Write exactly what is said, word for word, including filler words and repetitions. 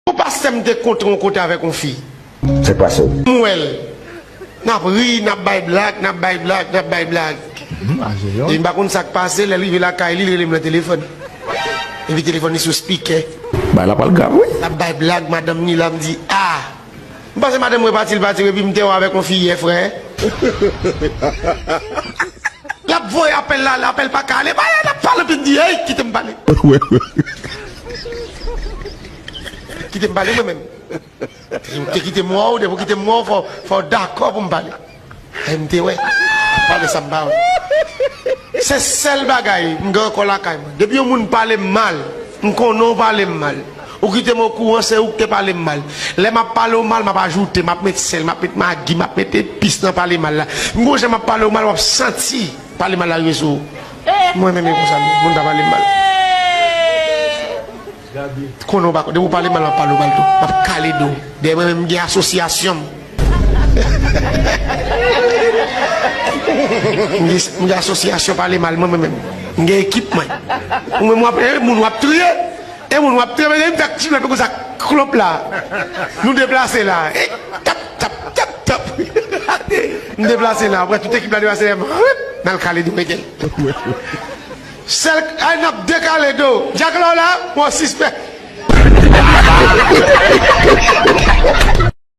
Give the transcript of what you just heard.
Yon pastè m te kontre yon kote avèk yon fi. Sa k pase w? M wè l. N ap ri, n ap bay blag, n ap bay blag, n ap bay blag. Epi m pa konn sa k pase, lè l rive lakay li, l rele m nan telefòn. Epi telefòn li sou spikè. Bagay la pral grav, wi. L ap bay blag, madanm ni la, m di, a! M panse madanm mwen pati, l pati, epi m te wè avèk yon fi yè, frè. L ap voye apèl la, apèl pa ka ale, bagay la, n ap pale, epi m di, ey, kite m pale. Kite m pale, mwen menm. Ou te kite m wè w, depi w kite m wè w, fò, fò w dakò pou m pale. Ay, m te wè. Pale sa m pa wè. Se sèl bagay, m gen ankò lakay mwen. Depi yon moun pale m mal, m konnen w pale m mal. Ou kite m okouran, se ou ki te pale m mal. Lè m ap pale w mal, m ap ajoute, m ap met sèl, m ap met magi, m ap met epis nan pale mal la. M gon jan m ap pale w mal, w ap santi pale mal la rive sou ou. Mwen menm e konsa, moun ta pale m mal. Konnen w pa, depi w pale mal, m ap pale w mal tou. M ap kale do w. Dèyè mwen menm, m gen asosyasyon m. M gen, m gen asosyasyon pale mal, mwen menm. M gen ekip mwen. Ou menm w ap, e moun w ap touye. E moun w ap touye, men m fè ti lòt konsa, klop la. Nou deplase la. E tap, tap, tap, tap. M deplase la. Apre tout ekip la deplase, n al kale do w, egèl. Sèl, ay, n ap dekale do. Dyak la w la, mwen sispèk.